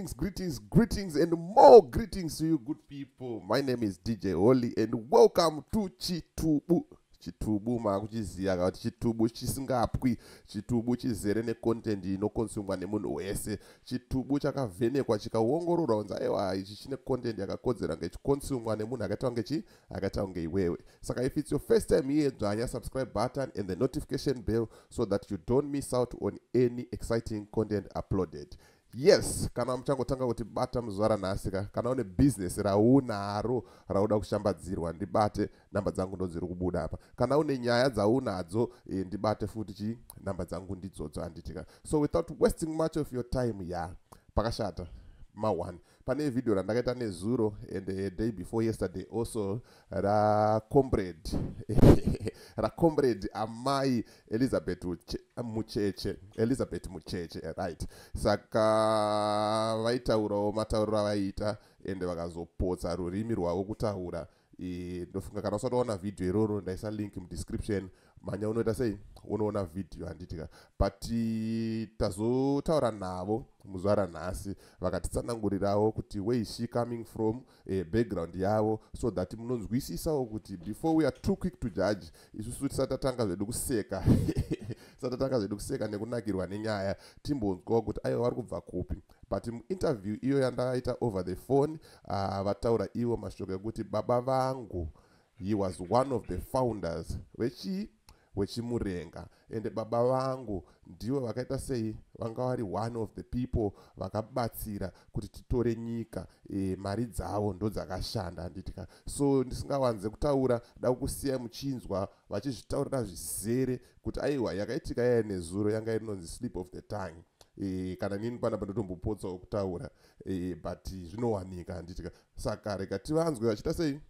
Greetings, greetings, greetings, and more greetings to you, good people. My name is DJ Holly, and welcome to Chitubu. Chitubu makuchiziva kuti chitubu chisingapwi, chitubu chizere necontent inokonsumwa nemunhu wese, chitubu chakavhenekwa chikaongororwa kunzi aiwa, ichi chine content yakakodzera ngechikonsumwa nemunhu akaita kunge chi akaita kunge iwewe. Saka if it's your first time here, dzvanya subscribe button and the notification bell so that you don't miss out on any exciting content uploaded. Yes, kana muchangotanga kuti bata muzuva ranhasi ka, kana une bhizinesi raunaro rauda kushambadzirwa, ndibate, namba dzangu ndo dziri kubuda apa. Kana une nyaya dzaunadzo, ndibate futi, chi namba dzangu ndidzodzo, handitika? So without wasting much of your time, ya pakashata ma1 pane vhidhiyo randakaita nezuro and the day before yesterday also racomrade amai Elizabeth Mucheche, Elizabeth Mucheche, right? Saka vaitaurawo matauriro avaiita ende vakazopotsa rurimi rwavo kutaura. Ndofunga kana usati waona vhidhiyo iroro, ndaisa link mudescription, manya unoita sei, unoona vhidhiyo, handitika? But tazotaura navo muzuva ranhasi, vakatitsanangurirawo kuti where is she coming from, background yavo, so that munonzwisisawo kuti before we are too quick to judge, isusu tisati tatanga zvedu kuseka, tisati tatanga zvedu kuseka nekunakirwa nenyaya, timbonzwawo kuti aiwa, vari kubva kupi. But muinterview iyo yandaita over the phone, vataura ivo mashoko ekuti baba vangu, he was one of the founders vechii, wechimurenga, ende baba vangu ndivo vakaita sei, vanga vari one of the people vakabatsira kuti titore nyika. Mari dzavo ndo dzakashanda, handitika? So ndisingawanze kutaura, da kusiya muchinzwa vachizvitaurira zvizere kuti aiwa, yakaitika yaya nezuro yanga inonzi slip of the tongue. Kana nini panapa ndotombopotsawo kutaura, but zvinowanika, handitika? Saka rega tivanzwe vachiita sei,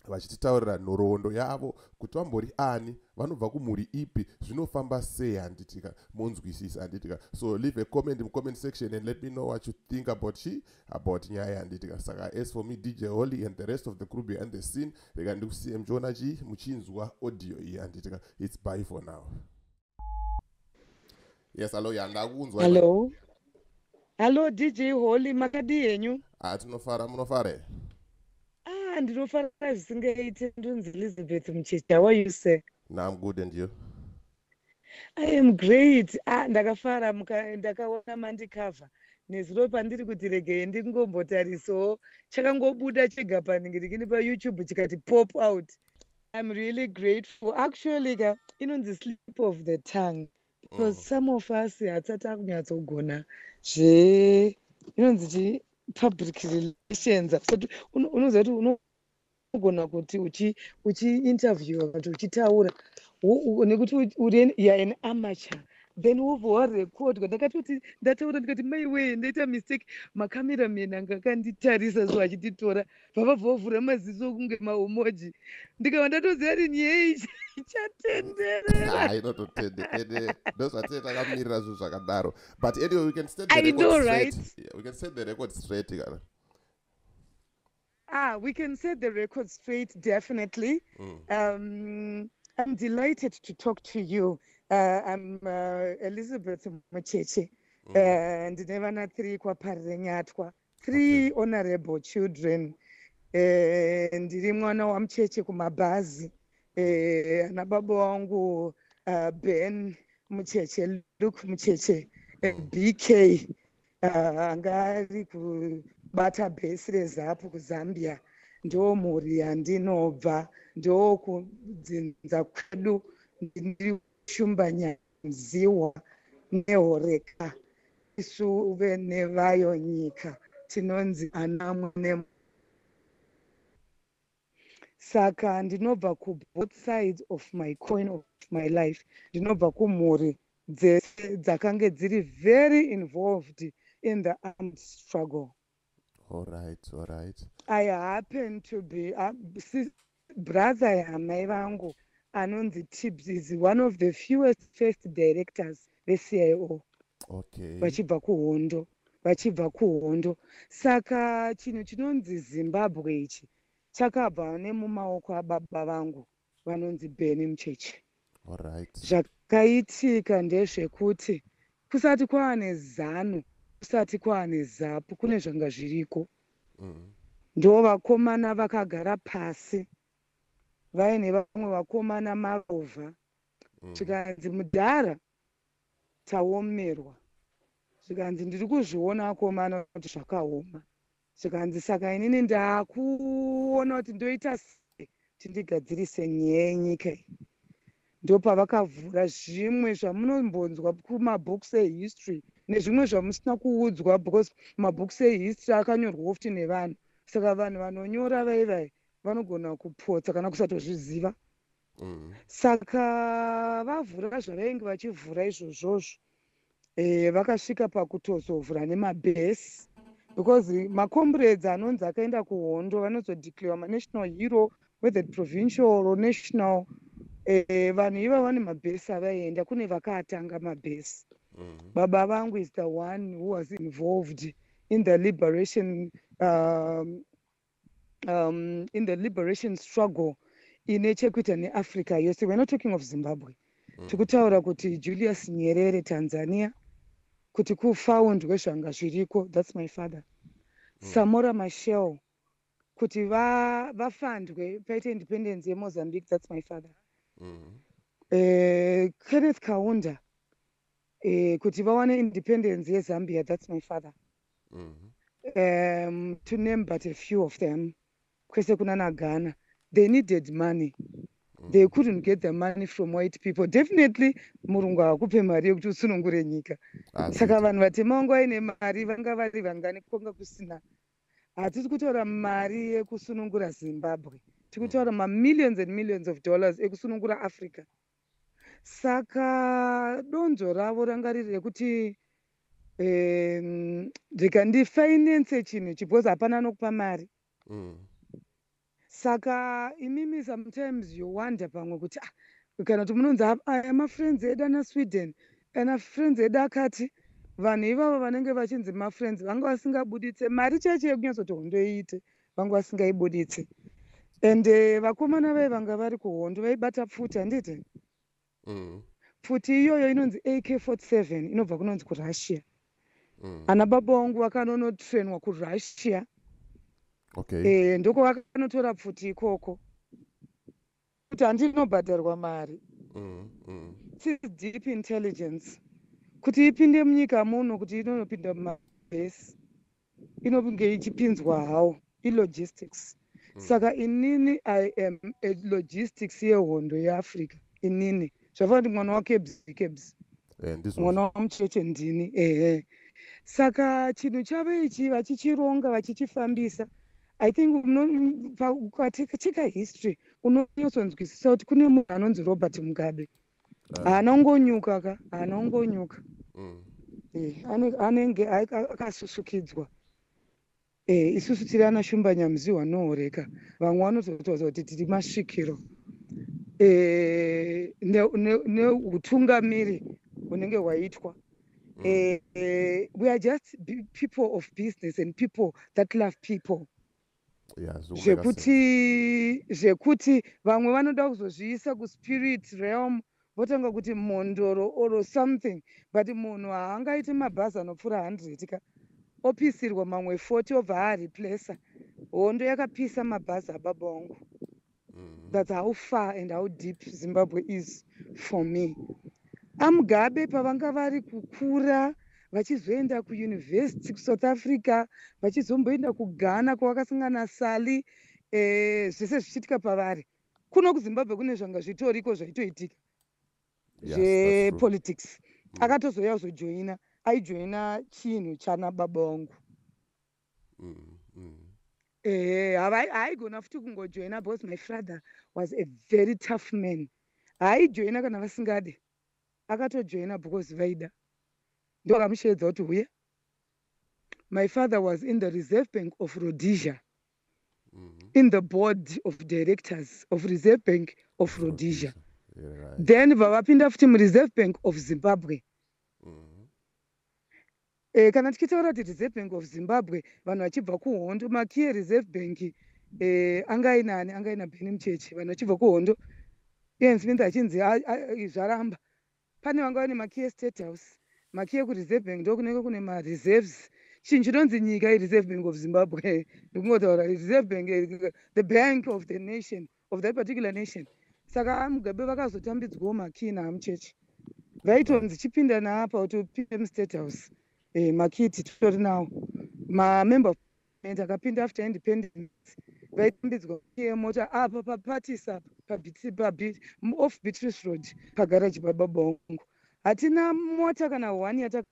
vachititaurira nhoroondo yavo kuti vambori ani, vanobva kumhuri ipi, zvinofamba sei, handitika? Munzwisisa, handitika? So leave a comment mucomment section and let me know what you think about chi about nyaya, handitika? Saka as for me, DJ Holly, and the rest of the crew behind the scene, rega ndikusiye muchiona chi muchinzwa audio iyi, handitika? It's bye for now. Yes, hello, ya, ndakunzwa. Hello, hello, DJ Holly, makadi henyu? Ah, tinofara, munofara here? Ah, ndinofara zvisingaite. Ndonzi Elizabeth Mucheche. How are you, sir? No, I'm good, and you? I am great. Ah, ndakafara ndakaona mandikavha nezuro pandiri kuti regei ndingombotarisawo, chakangobuda chega panhingirikini paYouTube chikati pop out. I'm really grateful. Actually ka, inonzi slip of the tongue because some of us hatisati akunyatsogona zve inonzi chi public relations. Hatisati unoziva kuti unogona kuti uchiinterviewa kana kuti uchitaura nekuti uri you are an amateur, then wobva warekodwa. Ndakatoti ndataura ndikati, "Maiwe, ndaita mistake." Macameraman anga akanditarisa so achititora, vavabva vavhura maziso kunge maomoji, ndikava ndatoziva kuti nyaya ichi ichatenderera. Ah, inototende ende ndozvatee takamirira zvinhu zvakadaro. But anyway, we can set the I record know, straight. Right? Yeah, we can set the record straight kana. Ah, we can set the record straight, definitely. I'm delighted to talk to you. I'm Elizabeth Mucheche. Ndine vana 3 kwaParirenyatwa, three honorable children. Ndiri mwana waMucheche kumabhazi. Ana baba wangu, Ben Mucheche, Luke Mucheche, BK, anga ari kubata bhesi reZAPU kuZambia. Ndo mhuri yandinobva, ndo kudzinza kwedu. Ndiri Shumba Nyanziwa nehoreka. Isu vene vayo nyika tinonzi anamwe. Saka ndinobva kuboth sides of my coin of my life. Ndinobva kumhuri dzese dzakange dziri very involved in the armed struggle. All right. I happen to be brother yamai vangu anonzi Tibbs is one of the fewest first directors veCIO vachibva kuhondo, vachibva kuhondo. Saka chinhu chinonzi Zimbabwe ichi chakabva nemumaoko ababa vangu vanonzi Beni Mucheche. All right. Zvakaitika ndezvekuti kusati kwava neZANU Kusati kwaane ZAPU, kune zvanga zviriko. Ndo vakomana vakagara pasi vaine vamwe vakomana marovha. Zvikanzi, "Mudhara, taomerwa." Zvikanzi, "Ndiri kuzviona akomana kuti zvakaoma." Zvikanzi, "Saka inini ndaakuona kuti ndoita sei kuti ndigadzirise nyaya yenyika iyi." Ndopavakavhura zvimwe zvamunombonzwa kumabooks ehistory nezvimwe zvamusina kuudzwa, because mabooks ehistory akanyorwa futi nevanhu. Saka vanhu vanonyora vaivai vanogona kupotsa kana kusatozviziva. Saka vavhura zvavainge vachivhura izvozvozvo, vakasvika pakutozovhura nemabhesi, because macomrades anonzi akaenda kuhondo vanozodeclare manational hero, whether provincial or national. Vanhu ivava vane mabhesi avaienda, kune vakaatanga mabhesi. Baba vangu is the one who was involved in the liberation struggle ine chekuita neAfrica yose. We're not talking of Zimbabwe. Tikutaura kuti Julius Nyerere, Tanzania, kuti kufoundwe zvanga zviriko. That's my father. Samora Machel, kuti vafundwe paite independence yeMozambique. That's my father. Kenneth Kaunda, kuti vawane independence yeZambia. That's my father. To name but a few of them, kwese kunana Ghana. They needed money. They couldn't get the money from white people. Definitely murungu haakupe mari yekuti usunungure nyika. Saka vanhu vatema vanga vaine mari vanga vari vangani? Kwanga kusina. Hatisi kutaura mari yekusunungura Zimbabwe, tiri kutaura mamillions and millions of dollars ekusunungura Africa. Saka donzvo ravo ranga riri rekuti rega ndifinance chinhu ichi, because hapana anokupa mari. Saka imimi sometimes you wonder pamwe kuti, ah, kana kuti munonzi aya mafriends edu ana Sweden, ana friends edu akati. Vanhu ivavo vanenge vachinzi mafriends vanga vasingabuditse mari chaicho yekunyatsoti hondo iite, vanga vasingaibuditse. And vakomana vai vanga vari kuhondo vaibata pfuti, handiti? Pfuti iyoyo inonzi AK 47, inobva kunonzi kuRussia. Ana baba vangu vakanonotrainwa kuRussia. Ndoko vakanotora pfuti ikoko, kuti handinobhadharwa mari. Deep intelligence kuti ipinde munyika muno, kuti inonopinda mumabhesi, inonge ichipinzwa hawo ilogistics. Saka inini I am a logistics yehondo yeAfrica. Inini zvafanira kuti mwana waKebs, Kebs. Ndizvozvo. Mwana waMucheche ndini, ehe. Saka chinhu chavo ichi vachichironga, vachichifambisa, I think ukacheka history unonyatsonzwisisa kuti kune munhu anonzi Robert Mugabe. Haana kungonyuka ka, haana kungonyuka. Anenge akasusukidzwa. Isusu tiri ana Shumba Nyamziwa nohoreka, vamwe vanototaura kuti tiri masvikiro neutungamiri hunenge hwaitwa. We are just people of business and people that love people. Yeah, zviri kumake sense. Zvekuti vamwe vanoda kuzozviisa kuspirit realm, votanga kuti mhondoro or something, but munhu haangaiti mabhazi anopfuura 100 ka, opisirwa mamwe 40, obva areplaca. Hondo yakapisa mabhazi ababa vangu. That's how far and how deep Zimbabwe is for me. AMugabe pavanga vari kukura, vachizoenda kuyunivhesiti kuSouth Africa, vachizomboenda kuGhana kwavakasangana Sally, zvese zvichiitika pavari kuno kuZimbabwe, kune zvanga zvitoriko zvaitoitika Yes, that's true. zvepolitics. Akatozouya kuzojoina, aijoina chinhu chana baba vangu. Ehe, haaigona futi kungojoina, because my father was a very tough man. Haaijoina kana vasingade. Akatojoina because vaida, ndo vakamusheedza kuti huya. My father was in the Reserve Bank of Rhodesia, in the board of directors of Reserve Bank of Rhodesia. Yeah, right. Then vavapinda futi muReserve Bank of Zimbabwe. Kana tichitaura kuti Reserve Bank of Zimbabwe, vanhu vachibva kuhondo, makiye Reserve Bank anga ainani, anga aina Bheni Mucheche. Vanhu vachibva kuhondo, Ian Smith achinzi zvaramba, pane vanga vane makiye State House. Makiyi ekuReserve Bank, ndokunenge kune mareserves. Chinhu chinonzi nyika iReserve Bank of Zimbabwe. Ndikungotaura Reserve Bank, the bank of the nation, of that particular nation. Saka aMugabe vakazotambidzwawo makiyi naaMucheche. Vaitonzi chipinda naapa kuti upinde muState House. Makiyi titori nawo. Mamember of parliament akapinda after independence vaitambidzwa makiyi emota apa paPatis apa, off Beatrice Road, pagaraji pababa vangu. Hatina mota kana one yata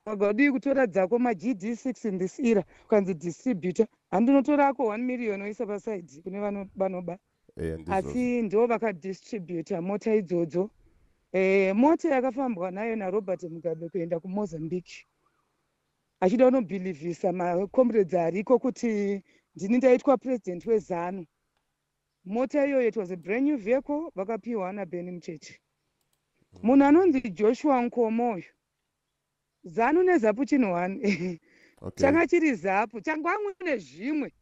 Wadii kutora dzako maGD6 in this era, ukanzi distributor, handinotorako 1 million oisa pasaidi kune vanoba. Ndizvozvo. Asi ndo vakadistributa mota idzodzo. Mota yakafambwa nayo naRobert Mugabe kuenda kuMozambique achida kunobhilivhisa macomrades ariko kuti ndini ndaitwa president weZANU, mota iyoyo, it was a brand new vehicle, vakapiwa naBen Mucheche. Munhu anonzi Joshua Nkomo uyu, ZANU neZAPU chinhu one. Changa chiri ZAPU, changwamwe nezvimwe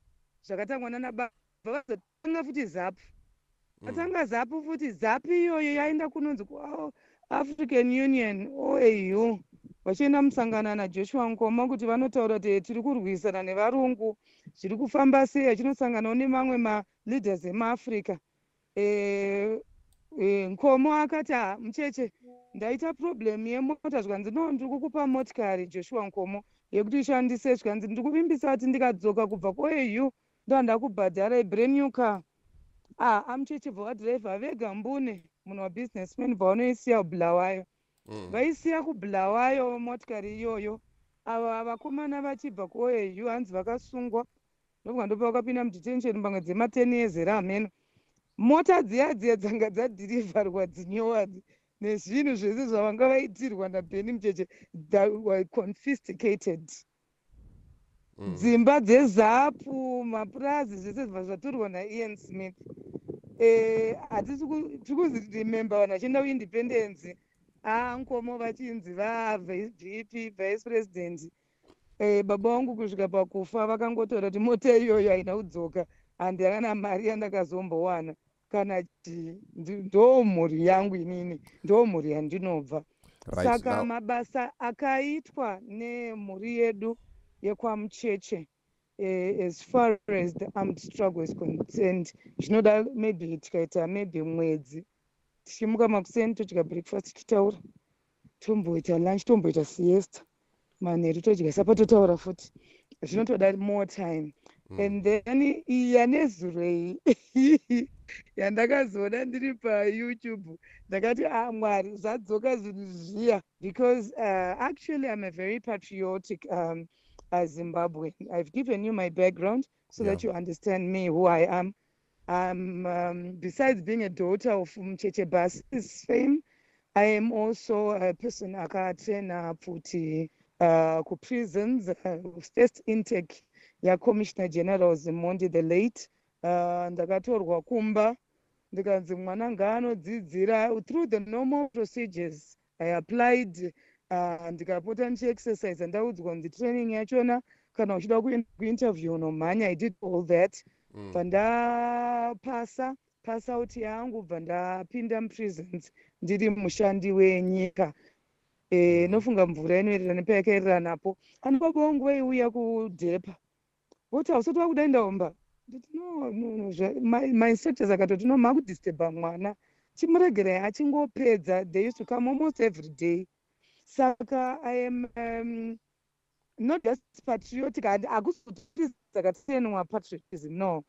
zvakatangwa nana baba, vazotanga futi ZAPU. Vatanga ZAPU futi, ZAPU iyoyo yaenda kunonzi kuAfrican Union, OAU, vachienda musangana naJoshua Nkomo kuti vanotaura kuti tiri kurwisana nevarungu, zviri kufamba sei, achinosanganawo nemamwe maleaders emuAfrica. Nkomo akati, "Ha, Mucheche, ndaita problem yemota." Zvikanzi, "No, ndiri kukupa motikari, Joshua Nkomo, yekuti ushandise." Zvikanzi, "Ndiri kuvimbisa kuti ndikadzoka kubva kuAU ndohanda kubhadhara brand new car." Ah, aMucheche bva vadhiraivha vega mbune, munhu wabusinessman, bva vanoisiya kuBulawayo. Vaisiya kuBulawayo motikari iyoyo. Ava vakomana vachibva kuOAU, hanzi vakasungwa, ndobva ndopa vakapinda mudetention pamwe dzema10 years here, hameno. Mota dziya dziya dzanga dzadhirivharwa dzinyowani nezvinhu zvese zvavanga vaitirwa naBheni Mucheche that were confiscated. Dzimba dzeZAPU, mapurazi, zvese zvibva zvatorwa naIan Smith. Hatisi tiri kuziremember vanhu vachienda kuindependence, aNkomo vachinzi vaVP, vice president. Baba vangu kusvika pakufa vakangotaura kuti mota iyoyo haina kudzoka, handina mari yandakazombowana kana chii. Ndo mhuri yangu inini, ndo mhuri yandinobva. Saka mabasa akaitwa nemhuri yedu yekwaMucheche, as far as the armed struggle is concerned, zvinoda maybe tikaita maybe mwedzi tichimuka makuseni, todya breakfast, tichitaura, tomboita lunch, tomboita siesta, manheru todya sapa, totaura futi. Zvinotoda more time. And then iya nezuro iyi yandakazoona ndiri paYouTube, ndakati, "A ah, Mwari, zvadzoka zvinhu zviya," because actually I'm a very patriotic Zimbabwean. I've given you my background so that you understand me, who I am. Besides being a daughter of Mcheche Basis fame, I am also a person akatraina pfuti kuprisons, first intake yaCommissioner General Zimondi the late. Ndakatorwa kumba ndikanzi mwana ngaanodzidzira. Through the normal procedures I applied, ndikapota ndichiexercise, ndaudzwa kunzi training yachona kana uchida kuenda kuinterview unomhanya. I did all that. Bva ndapasa pass out yangu, bva ndapinda muprisons ndiri mushandi wenyika. Nofunga mvura inoerera nepayakaerera napo. Ano baba vangu vaiuya kudhepa voti, "Hausati wakuda ndaomba?" Nditi, "No, no, no." My instructors akatoti, "No, makudisturba mwana, chimuregerai achingopedza." They used to come almost every day. Saka I am not just patriotic, hakusoti dzakatrainwa patriotism, no.